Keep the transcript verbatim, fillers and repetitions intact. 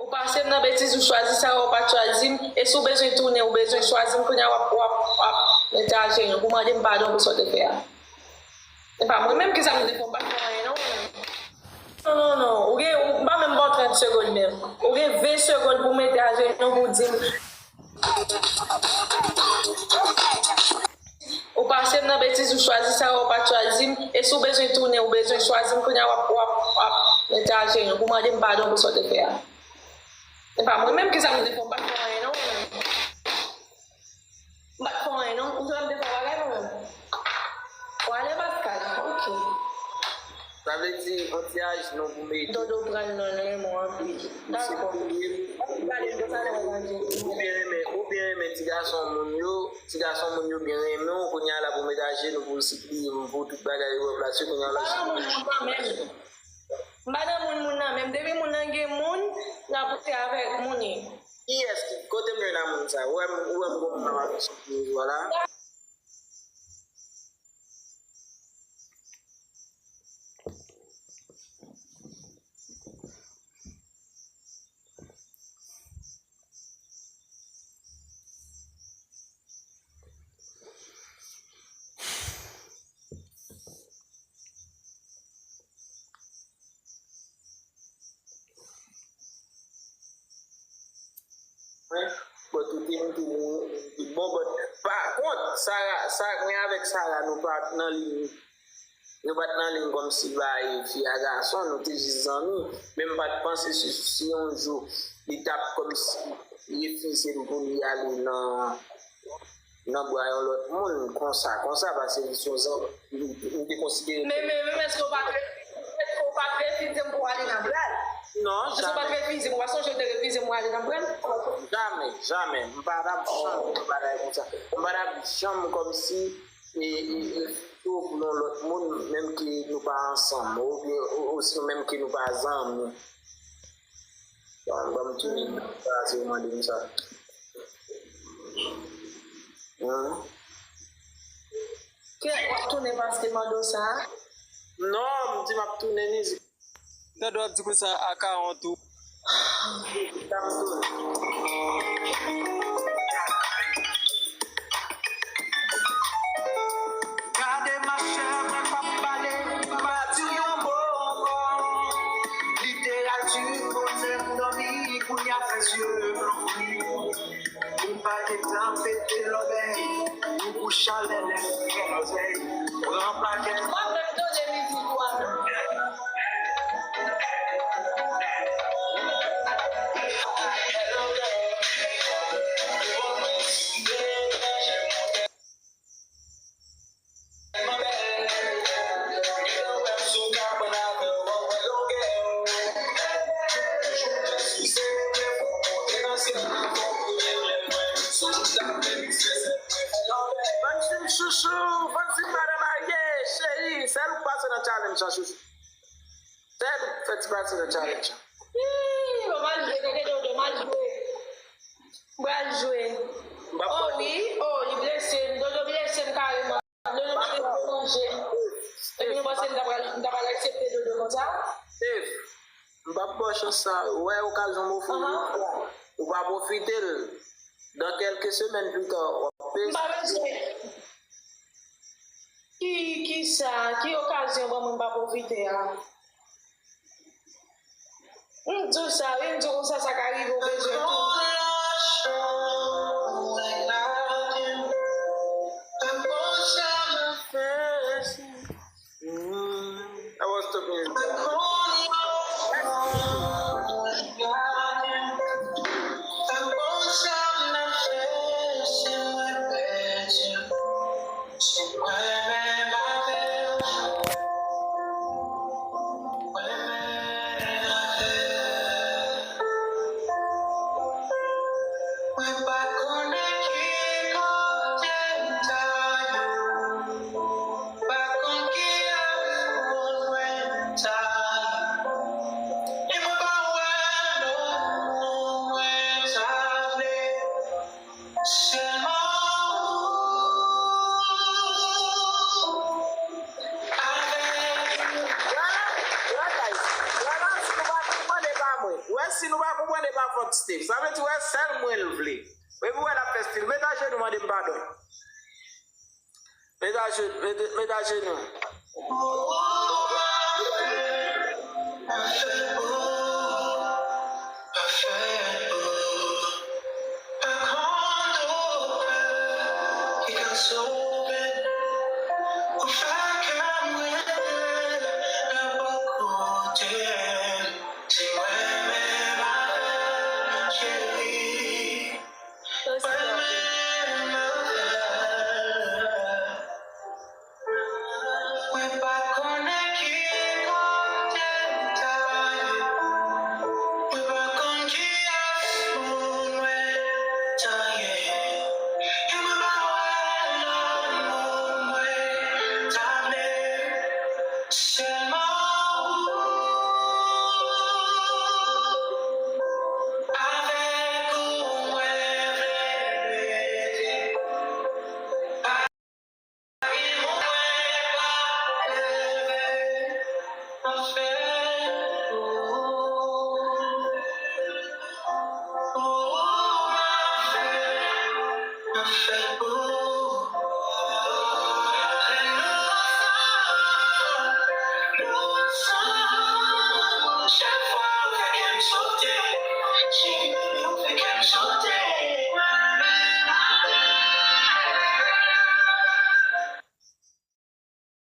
Ou pase m nan betiz, ou chwazi Sara, ou pa t chwazi m. E si w bezwen tounen, ou bezwen chwazi m, kounye a w ap, w ap, w ap mete ajenou pou mande m padon pou sa w te fè a. E pa mwen menm ki sa m te fè, m pa t fè anyen non mwen menm. Non, non, non. Ou gen, ou pa menm ba w trant segonn menm. Ou gen ven segonn pou w mete ajenou pou w di m. Ou pase m nan betiz, ou chwazi Sara, ou pa t chwazi m. E si w bezwen tounen, ou bezwen chwazi m, kounye a w ap, w ap, w ap mete ajenou pou mande m padon pou sa w te fè a. E pa mwen menm ki sa m te fè, m pa t fè anyen non mwen menm. M pa t fè anyen non. Ou jwenn m te fè bagay mwen menm. Ou ale Pascal. Ok. Sa vle di, yon ti ajenou pou mete. Dodo pran non l renmen w anpil. Dakò. Ou byen renmen, ou byen renmen ti gason moun yo, ti gason moun yo byen renmen w, kounye a la pou mete ajenou pou w sipliye m pou tout bagay yo pase, kounye a la. M pa nan moun moun nan menm. M pa nan moun moun nan menm. Depi moun nan gen moun, l ap rete avèk moun li. Kiyès ki, kote m jwenn a moun sa? Ou wè m, ou wè m gon moun nan m ap chèche jodi a la? Mwen, bò tout moun, tout moun, tout bon, but, pa kont, Sara, sa, mwen avèk Sara, nou pa t nan liy, nou pa t nan liy kòmsi bay fi a gason, nou te jis zanmi, men m pa t panse si, si yon jou, li t ap kòmsi refize m pou li ale nan, nan bra yon lòt moun konsa, konsa, paske li se yon zanmi, m te konsidere. Men, men, men, èske w pa t, èske w pa t refize m pou w ale nan bra l? Non, jamè. Èske w pa t refize m? Ou pa sonje w te refize m pou w ale nan bra l? Jamè, jamè. M pa t ap janm fè bagay konsa. M pa t ap janm kòmsi, e, e, e, fize w pou yon lòt moun, menm ke nou pa ansanm, oubyen, o-, osinon menm ke nou pa zanmi. Bon, ban m tounen, sa se w mande m sa. Hein? Kè w ap tounen paske mande w sa? Non, m di m ap tounen mizik. Tande w ap di konsa a kawon tou. Sa m tounen. Gade machè, mwen p ap pale, m pa di yon mo ankò. Literati koze m dòmi, kounye a fè zye m louvri. Ou pa gentan pete lòbèy, ou pou chalè lè fè lòzèy. Pran pakèt. W ap menm tande mizik ou a menm. Fancy chouchou, fancy madan marye, cheri, sèl ou k pase nan challenge lan, chouchou. Sèl ou k fè ti pase nan challenge lan. Ih, bon, m al jwe, tande Dodo, m al jwe. M pral jwe. Oh wi, oh, li blese m. Dodo blese m kareman. Dodo mande m pou manje. Epi nou panse m ta pral, m ta pral aksepte Dodo konsa? Steph, m p ap ba w chans sa. Ou wè okazyon m ofri w, ou pa pwofite l. Dans quelques semaines plus tard, w ap peye. M pa bezwen. Ki, ki sa? Ki okazyon ban mwen m pa pwofite a? M di w sa wi, m di w konsa sa ka rive, w bezwen tou. I was talking. Mwen pa konnen ki kote m ta ye. Pa konn ki amoun mwen ta ye. E mwen pa wè lòt moun mwen ta vle. Sèlman ou avèk ou. Voilà, voilà, guys. Voilà, si nou pa konprann, e pa mwen. Wè, si nou pa konprann, e pa fòt Steve. Sa vle di, wè, sèl mwen l vle. Epi wè, l ap fè stil. Met ajenou, mande m padon. Met ajenou, met, met ajenou. Mwen pa konnen ki kote m ta ye. Mwen pa konn kiyès pou mwen ta ye. E mwen pa wè lanmou mwen ta vle. Sèlman ou. Avèk ou mwen vle rete.